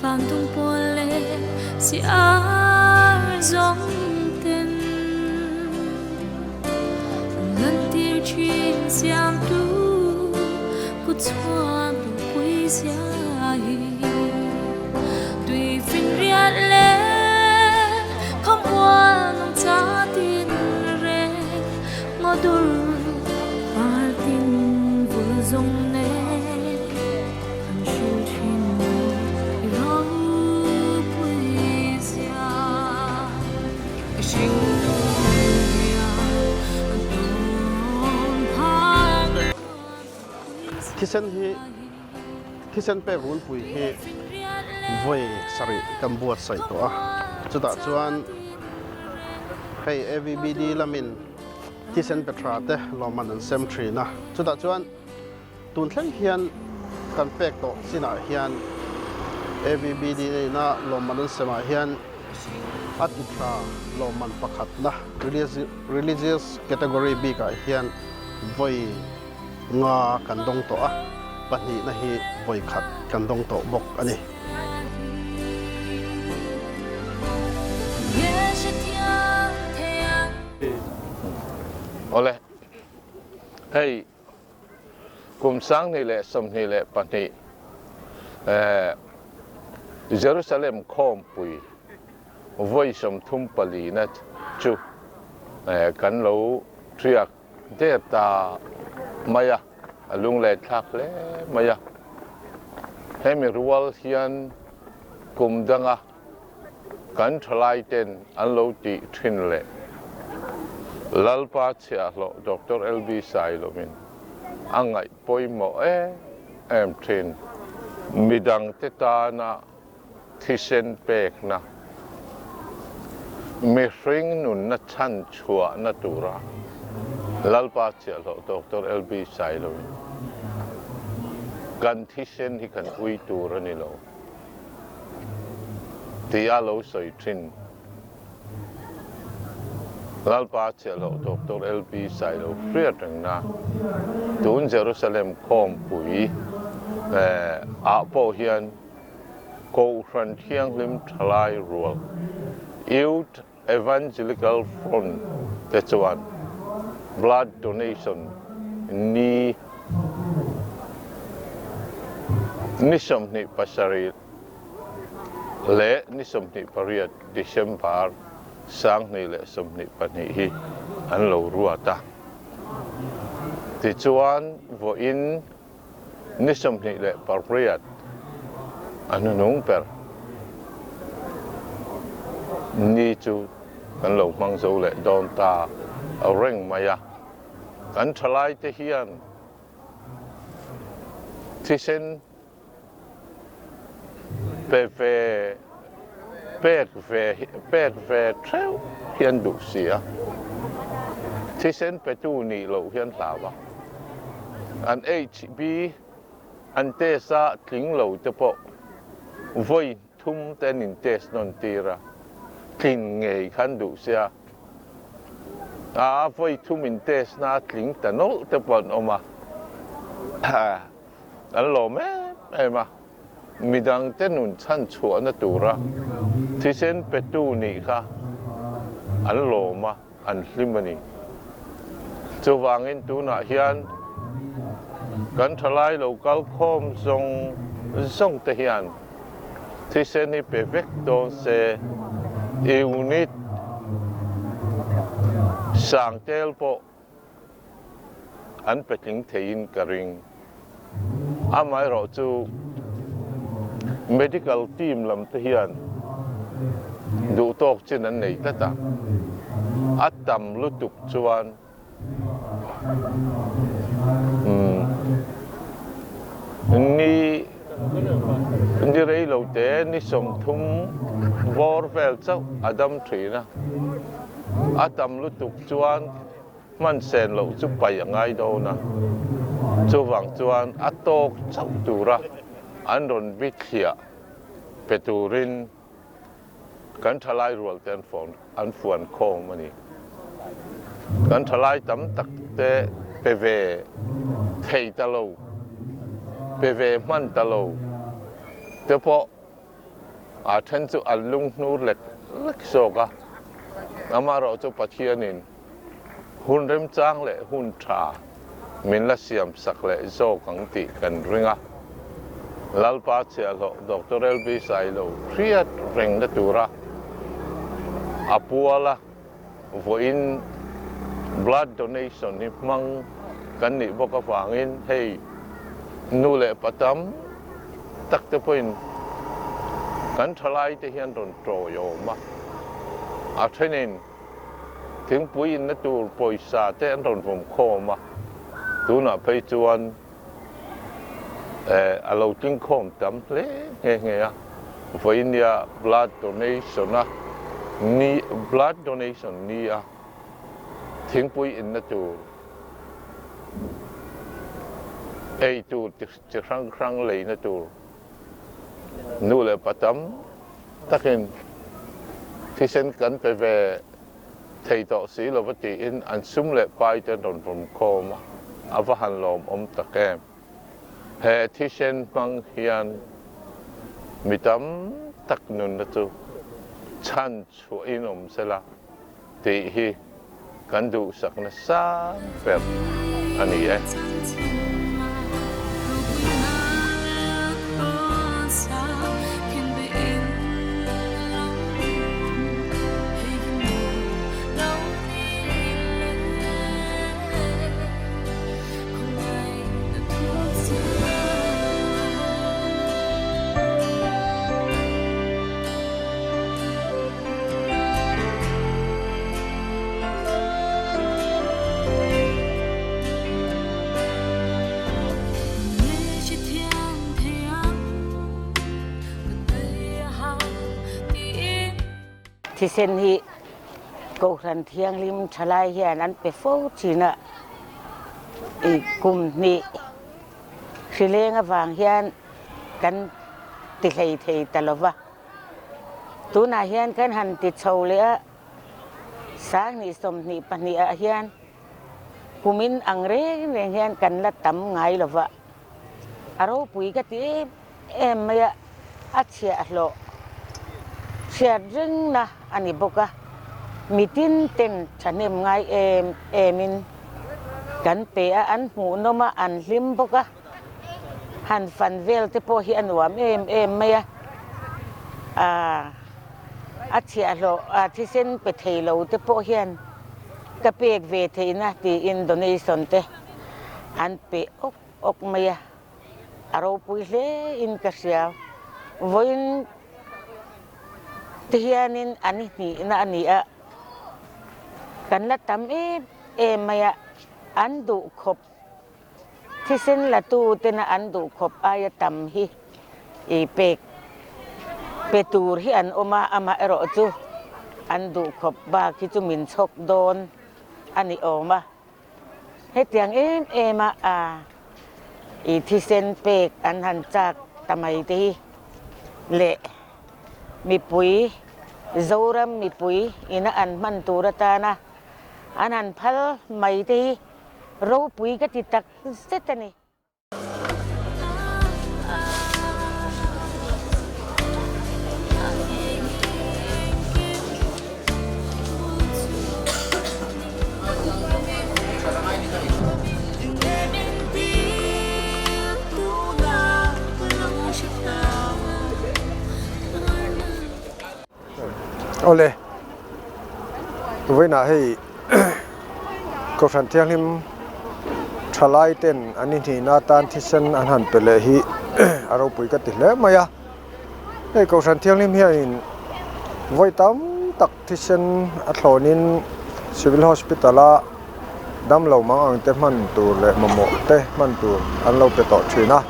Vangdung pawl leh si ar zawng ten an lantir thin siamtu kut chhuan ropui zia hi. Tui finriat leh khawmual nungcha tin reng ngaw dur par tin vul zawng nen an hril thin i ropui zia i hring hian an tawn phak Thisen hi thisen pek runpui hi vawi sarih kan buatsaih tawh a, chutah chuan hei AVBD lamin thisen pe tha te lawmman an sem thin a, chutah chuan tun thleng hian kan pek tawh chinah hian AVBD ina lawmman an semah hian a ti tha lawmman pakhatna religious category bikah hian vawi Nga kan dawng tawh a, pahnihna hi vawi khat kan dawng tawh bawk a ni. Awle, hei kum 2022 Jerusalem khawmpui vawi 34 na chu kan lo ṭhiak Der ta mai a, a lungleh thlak hle mai a. Hemi rual hian kum danga kan thalai ten an lo tih thin leh Lalpa chhiahhlawh Doctor LB Sailomin a ngaih pawimawh em em thin. Midangte tana thisen pekna, mihring nunna chhan chhuahna tura Lalpa chiahhlawh Doctor LB Sailoin kan thisen hi kan ui tur a ni lo tih a lo sawi thin. Lalpa chiahhlawh Doctor LB Sailo hriat rengna tun Jerusalem khawmpui ah pawh hian Kohhran Thianghlim Thalai Rual, Youth Evangelical Front, te chuan Blood Donation ni ni 27 leh ni 28 December 2022 hi an lo ruat a. Tichuan vawiin Ni 28 a hnunung ber ni chu kan lo hmang zo leh dawn ta reng mai a. Kan thalaite hian thisen pe ve pek ve pek ve theuh hian duh si a, thisen petu nih loh hian hlau a, an HB an test a tling lo te pawh vawi thum te an in test nawn tir a, tlin ngei khan duh sia, a vawi thum in test na a tling ta nawlh te pawh an awm a, an lawm em em a. Midangte nun chhan chhuahna tura thisen petu nih kha an lawm a, an hlim a ni. Chuvangin tunah hian kan thalai lo kal khawm zawng zawng te hian thisen hi pe vek dawn se, unit sangtel pawh an pe tling theiin ka ring. Amaherawh chu medical team lam te hian duhtawk chin an nei tlat a, a tam lutuk chuan ni ni rei lo te ni 30 bawr vel chauh a dam thin a, a tam lutuk chuan Hman sen loh chu paih a ngai dawn a, chuvang chuan a tawk chauh tura an rawn bithliah pe turin kan thalai rualte an an fuan khawm a ni. Kan thalai tam tak te pe ve thei ta lo, pe ve hman ta lo te pawh. A then chu an lunghnur lek lek zawk a, amaherawhchu Pathianin hun remchang leh hun tha min la siam sak leh zawk ang tih kan ring a. Lalpa chhiahhlawh Doctor LB Sailo hriat rengna tura a puala vawiin blood donation hi hmang kan nih bawk avangin hei nu leh pa tam tak te pawhin kan thalai te hian rawn tawiawm a, a thenin thingpui inna tur pawisa te an rawn vawm khawm a, tunah phei chuan a lo tlingkhawm tam hle nghe nghe a, vawinia blood donation a ni blood donation ni a thingpui inna tur ei tur chi hrang hrang leina tur nu leh pa tam takin thisen kan pe ve thei tawh si lova tiin an sum leh pai te an rawn vawm khawm a, a va han lawmawm tak em. He thisen hmang hian mi tam tak nunna chu chhan chhuahin awm sela tih hi kan duhsakna sang ber a ni e. Thisen hi Kohhran Thianghlim thalai hian an pe fo thin a, i kum hnih hrileng avang hian kan ti hlei thei ta lo va. Tunah hian kan han ti chho leh a, 20 22 ah hian kumin ang reng reng hian kan la tam ngai lo va, a ropui ka ti em em mai a, a chhiahhlawh chhiat ringna a ni bawk a, mitin ten thahnem ngai em emin kan pe a, an hmuhnawm a, an hlim bawk a. Han fan vel te pawh hi a nuam em em mai a, aah a chhiahhlawh a thisen pe thei lo te pawh hian ka pek ve theihna tiin donation te an pe awk awk mai a, a ropui hle in ka hria. Vawiin te hianin an hnihna a ni a, kan la tam em em mai a, an duh khawp. Thisen latu tena an duh khawp aia tam hi i pek pe tur hi an awm a, amaherawh chu an duh khawp bak hi chu min chhawk dawn a ni awm a. Hetiang em em a a i thisen pek an han chak ta mai te hi leh mipui Zoram mipui ina an hman tur atana an han phal mai te hi Ropui ka ti tak zet a ni. Awle, vawiinah hei Kohhran Thianghlim thalai ten an inhnihna atan thisen an han pe leh hi a ropui ka ti hle mai a. Hei Kohhran Thianghlim hianin vawi tam tak thisen a thlawnin Civil Hospital a damlo mang ang te hman tur leh mamawh te hman tur an lo pe tawh thin a.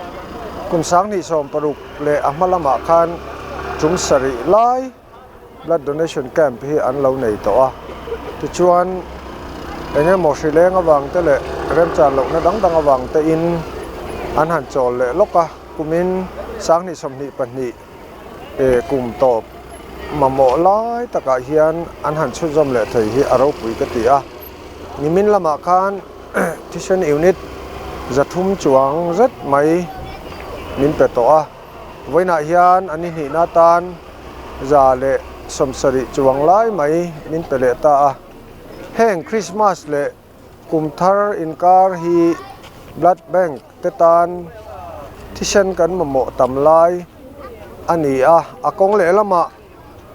Kum 2016 leh a hma lamah khan chung sarih lai blood donation camp hi an lo nei tawh a, tichuan eng emaw hri leng avang te leh remchan lohna dang dang avang te in an han chawl leh lawk a, kumin 2022 eh kum tawp mamawh lai takah hian an han chhunzawm leh thei hi a ropui ka ti a, nimin lamah khan thisen unit 300 chuang zet mai min pe tawh a. Vawiinah hian an inhnihna atan 170 chuang lai mai min pe leh ta a. Heng Krismas leh kum thar inkar hi Blood Bank te tan thisen kan mamawh tam lai a ni a, a kawng lehlamah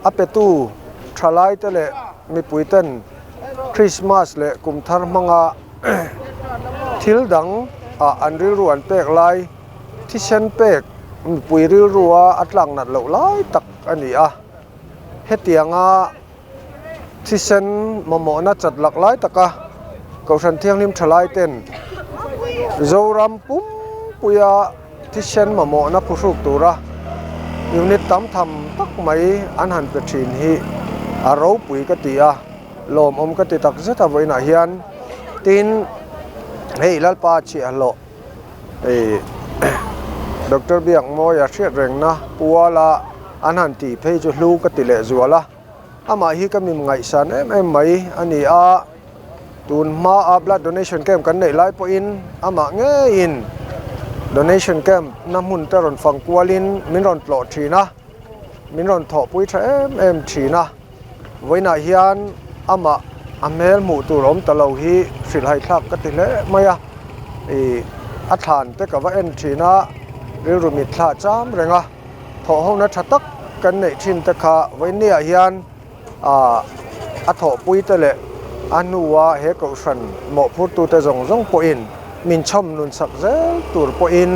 a petu thalaite leh mipuiten Krismas leh kum thar hmanga thil dang ah an rilru an pek lai thisen pek mipui rilrua a tlak nat loh lai tak a ni a, hetianga Thisen mamawhna chat lak lai taka Kohhran Thianghlim thalai ten Zoram pumpuia thisen mamawhna phuhruk tura unit tam tham tak mai an han pe thin hi a ropui ka ti a, lawmawm ka ti tak zet a vawiinah hian tin hei Lalpa chhiahhlawh hei Doctor Biakmawia hriat rengna puala an han tih phei chu hlu ka ti lehzual a. Amah hi ka mim ngaihsan em em mai a ni a, tun hmaa blood donation camp kan neih lai pawhin amah ngeiin donation camp na hmun te rawn fang kualin min rawn tlawh thin a, min rawn thawhpui tha em em thin a. Vawiinah hian amah a hmel hmuh tur awm ta lo hi hrilhhaithlak ka ti hle mai a, ih a thlan te ka va en thin a, rilru mitthla cham reng a. Thawhhona tha tak kan neih thin te kha vawiinniah hian aah a thawhpui te leh a hnua he kohhran mawhphurtute zawng zawng pawhin min chhawm nun sak zel tur pawhin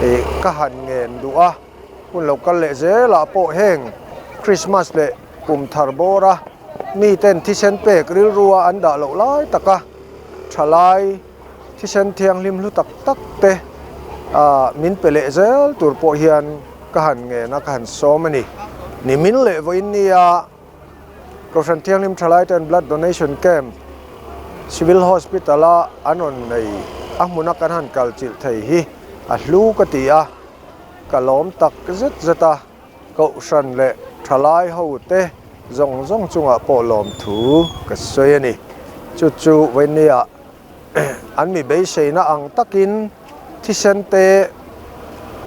ih ka han ngen duh a, hun lo kal leh zelah pawh heng Christmas leh kum thar bawra miten thisen pek rilrua an dah loh lai taka thalai. Thisen thianghlim hlu tak tak te min pe leh zel tur pawh hian ka han ngen a, ka han sawm a ni. Nimin leh vawiin nia Kohhran Thianghlim Thalai ten Blood Donation Camp Civil Hospital a an rawn nei a hmuna kan han kal chilh thei hi a hlu ka ti a, ka lawm tak zet zet a. Kohhran leh thalai ho te zawng zawng chungah pawh lawmthu ka sawi a ni. Chu chu vawinia an mi beiseina ang takin thisen te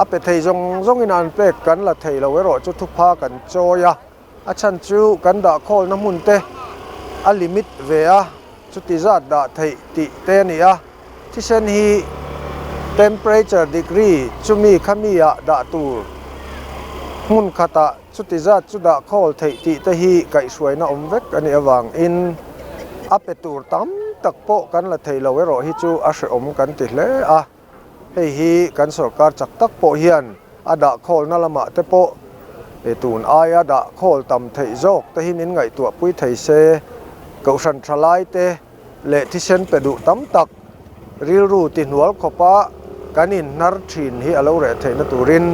a pe thei zawng zawngin an pek kan la thei lo erawh chu thupha kan chawi a, a chhan chu kan dah khawlna hmun te a limit ve a, chuti zat dah theih tih te a ni a. Thisen hi temperature degree chumi khami ah dah tur hmun khatah chuti zat chu dah khawl theih tih te hi kaihhruaina awm vek a nih avangin a pe tur tam tak pawh kan la thei lo erawh hi chu a hrehawm kan ti hle a. Hei hi kan sorkar chak tak pawh hian a dah khawlna lamah te pawh tun aia dah khawl tam theih zawk te hi min ngaihtuah pui thei se, Kohhran thalai te, leh thisen pe duh tam tak rilru tihnual khawpa kan inhnar thin hi a lo reh theihna turin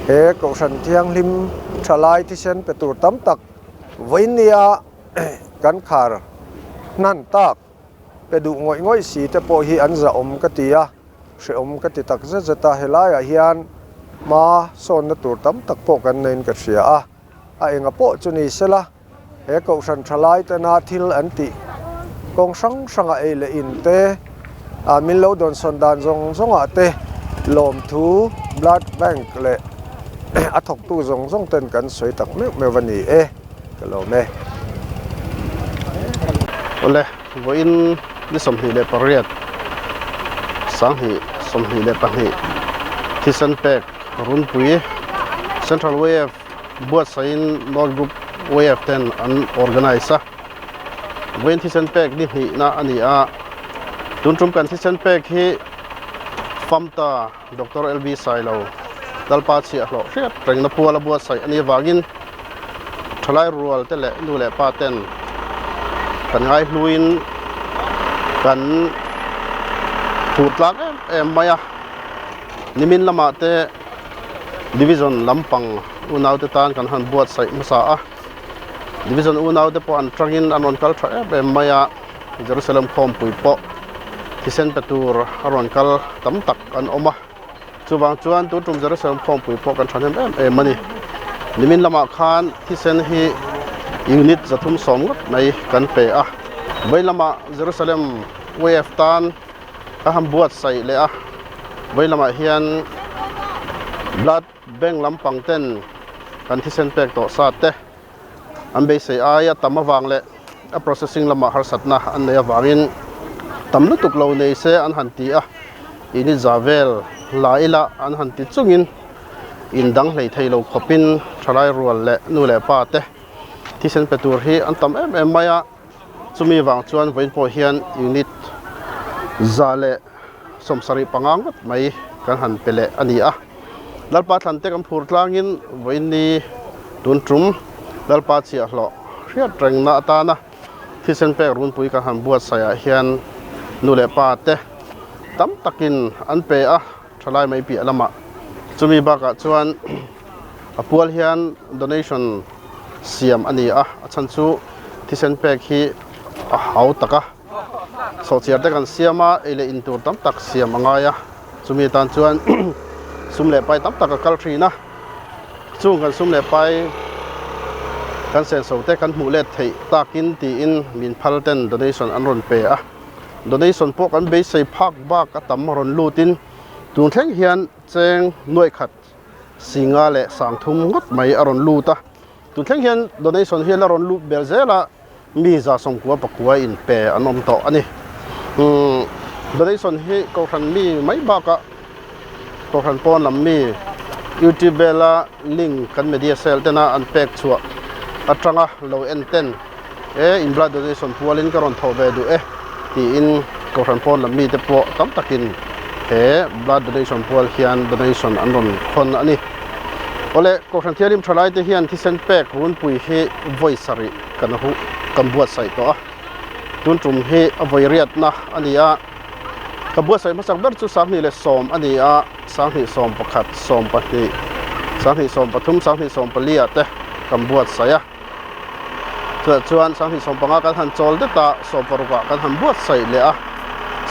he Kohhran Thianghlim thalai thisen pe tur tam tak vawinia kan khar hnan tak pe duh ngawih ngawih si te pawh hi an zahawm ka ti a, hrehawm ka ti tak zet zet a, helaiah hian hma sawnna tur tam tak pawh kan neiin ka hria a, a enga pawh chu ni sela. He kohhran thalai tena thil an tih kawng hrang hranga ei leh in te, min lo dawnsawn dan zawng zawngah te lawmthu Blood Bank leh a thawktu zawng zawng ten kan sawi tak meuh meuh a ni e, ka lawm e. Awle, vawiin ni 28, 2022 thisen pek runpui Central Wave Buatsaihin North Group YF ten an organise a, vawiin thisen pek ni hnihna a ni a, tun tum kan thisen pek hi Famta Doctor LB Sailo Lalpa chhiahhlawh hriat rengna puala buatsaih a nih avangin thalai rual te leh nu leh pa ten kan ngaihluin kan phur tlak em em mai a, nimin lamah te. Division lampang unaute tan kan han buatsaih hmasa a, Division unaute pawh an tangin an rawn kal tha em em mai a, Jerusalem khawmpui pawh thisen pe tur a rawn kal tam tak an awm a, chuvang chuan tun tum Jerusalem khawmpui pawh kan thahnem em em a ni. Nimin lamah khan thisen hi unit 370 ngawt mai kan pe a, vei lamah Jerusalem YF tan Ka han buatsaih leh a, vei lamah hian blood bank lampang ten Kan thisen pek tawh sa te an beisei aia tam avang leh a processing lamah harsatna an nei avangin tam lutuk lo nei se an han ti a, unit za vel la ila an han ti chungin in dang hlei thei lo khawpin thalai rual leh nu leh pa te thisen pe tur hi an tam em em mai a, chumi vang chuan vawiin pawh hian unit 175 ngawt mai kan han pe leh a ni a. Lalpa thlante kan phur tlangin vawiin ni tun tum Lalpa chhiahhlawh hriat rengna atana thisen pek runpui kan han buatsaih ah hian nu leh pa te tam takin an pe a, thalai mai piah lamah. Chumi bakah chuan a pual hian donation siam a ni a, a chhan chu thisen pek hi a hau tak a. Sawhchiar te kan siam a, ei leh in tur tam tak siam a ngai a, chumi atan chuan sum leh pai tam tak a kal thin a, chung kan sum leh pai kan senso te kan hmuh let theih takin tiin min phal ten donation an rawn pe a, donation pawh kan beisei phak bak a tam rawn lutin tun thleng hian cheng nuaih khat singa leh sangthum ngawt mai a rawn lut a, tun thleng hian donation hi la rawn lut ber zel a. Mi 199 in pe an awm tawh a ni. Donation hi Kohhran mi mai bakah Kohhran pawn lam mi YouTube vela link kan media cell tena an pek chhuah atanga lo en ten e in blood donation pualin ka rawn thawh ve duh e tiin Kohhran pawn lam mite pawh tam takin he blood donation pual hian donation an rawn khawn a ni. Awle Kohhran Thianghlim thalaite hian thisen pek runpui hi vawi sarih kan huh kan buatsaih tawh a, tun tum hi a vawi riatna a ni a, ka buatsaih hmasak ber chu 2010 a ni a, 2011, 12, 2013, 2014 ah te kan buatsaih a, chutah chuan 2015 kan han chawl det a, 16 ah kan han buatsaih leh a,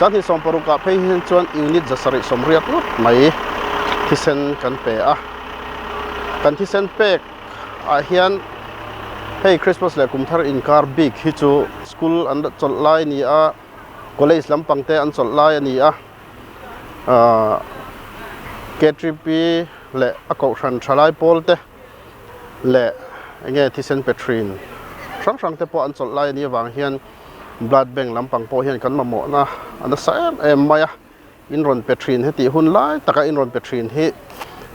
2016 ah phei hian chuan unit 780 ngawt mai thisen kan pe a, kan thisen pek ah hian hei Christmas leh kum thar inkar bik hi chu school an chawlh lai a ni a, college lampang te an chawlh lai a ni a, ahh K3P leh a kohhran thalai pawl te leh eng nge thisen pe thin hrang hrang te pawh an chawlh lai a nih avang hian blood bank lampang pawh hian kan mamawhna a nasa em em mai a. In rawn pe thin hetih hun lai taka in rawn pe thin hi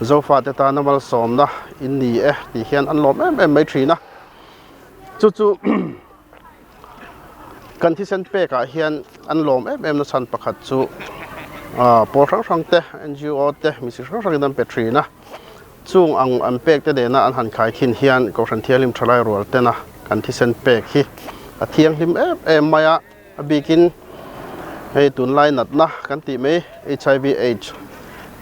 Zofate tana malsawmna in ni e tih hian an lawm em em mai thin a. Chu chu kan thisen pekah hian an lawm em em na chhan pakhat chu pawl hrang hrang te, NGO te, mihring hrang hrangin an pe thin a. Chung ang an pek te nena an han khai khin hian Kohhran Thianghlim Thalai Rual tena kan thisen pek hi a thianghlim em em mai a. A bikin hei tunlai natna kan tih mai HIV AIDS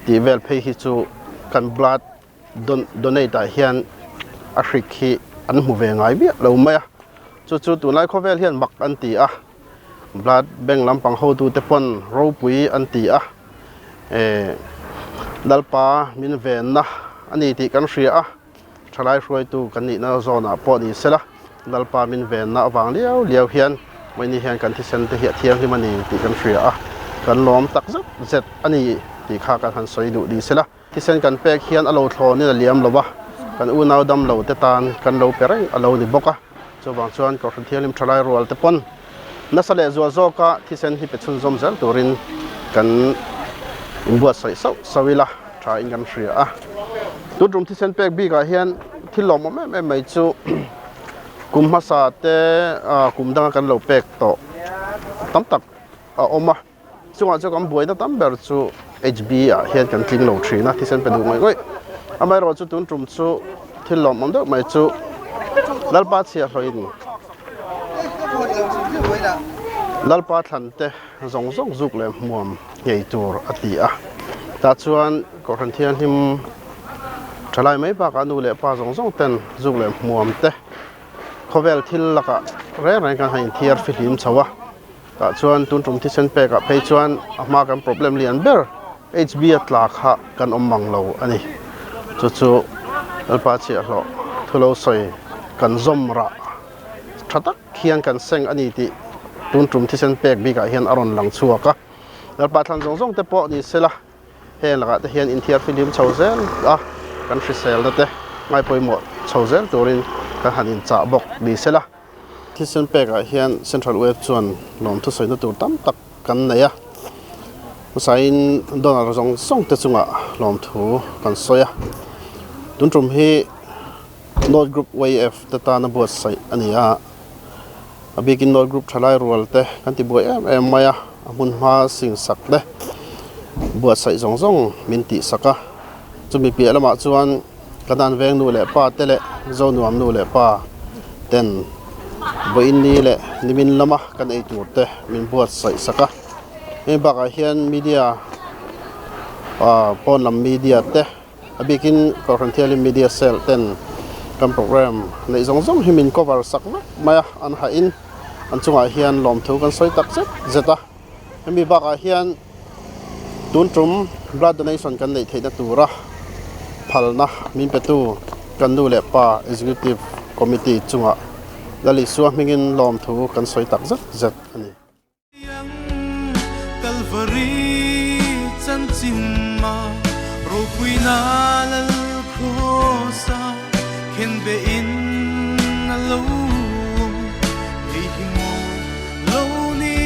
tih vel phei hi chu kan blood donate ah hian a hrik hi an hmu ve ngai miah lo mai a, chu chu tunlai khawvel hian mak an ti a, blood bank lampang hotute pawn ropui an ti a, eh Lalpa min venna a ni tih kan hria a. Thalai hruaitu kan nihna zawnah pawh ni sela, Lalpa min venna avang liau liau hian mahni hian kan thisen te hi a thianghlim a ni tih kan hria a, kan lawm tak zet zet a ni tih kha kan han sawi duh ni sela. Thisen kan pek hian a lo thlawnin a liam lo va, kan unau dam lo te tan kan lo pe reng a lo ni bawk a, chuvang chuan Kohhran Thianghlim Thalai rual te pawn Nasa leh zual zawka thisen hi pe chhunzawm zel turin kan inbuatsaih sauh sauh ila tha in kan hria a. Tun tum thisen pek bikah hian thil lawmawm em em mai chu kum hmasa te kum danga kan lo pek tawh tam tak a awm a. Chungah chuan kan buaina tam ber chu HB ah hian kan tling lo thin a, thisen pe duh ngawih ngawih. Amaherawh chu tun tum chu thil lawmawm deuh mai chu Lalpa chhiahhlawhin Lalpa thlan te zawng zawng zuk leh hmuam ngei tur a ti a. Tah chuan Kohhran Thianghlim thalai mai bakah nu leh pa zawng zawng ten zuk leh hmuam te khawvel thil lakah reng reng kan han inthiar fihlim chho a. Tah chuan tun tum thisen pekah phei chuan a hma kan problem lian ber HB a tla kha kan awm mang lo a ni. Chu chu Lalpa chhiahhlawh thu lo sawi kan zawm rah tha tak hian kan seng a ni tih tun tum thisen pek bikah hian a rawn lang chhuak a. Lalpa thlan zawng zawng te pawh ni sela. Heng lakah te hian inthiar fihlim chho zel a, kan hriselna te ngaipawimawh chho zel turin kan han inchah bawk ni sela. Thisen pekah hian Central UF chuan lawmthu sawina tur tam tak kan nei a, hmasain donor zawng zawng te chungah lawmthu kan sawi a. Tun tum hi North Group YF te tana buatsaih a ni a, a bikin North Group thalai rual te kan ti buai em em mai a, a hmun hma sing sak te buatsaih zawng zawng min tih sak a. Chumi piah lamah chuan Kan an veng nu leh pa te leh Zonuam nu leh pa ten vawiin ni leh nimin lama kan ei tur te min buatsaih sak a. Hemi bakah hian media pawn lam media te a bikin Kohhran Thianghlim Media Cell ten kan program neih zawng zawng hi min cover sak vek mai a, an hahin an chungah hian lawmthu kan sawi tak zet zet a. Hemi bakah hian tun tum blood donation kan neih theihna tura phalna min petu kan nu leh pa Executive Committee chungah Lal Isua hmingin lawmthu kan sawi tak zet zet a ni. Kalvari chanchin ma ropuina lal Krosa khenbe in a lo awm hei hi maw Lo ni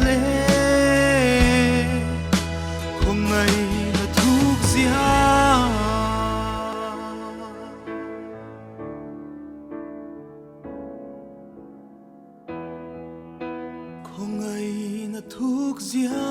le khawngaih na thuk zia. Khawngaih na thuk zia.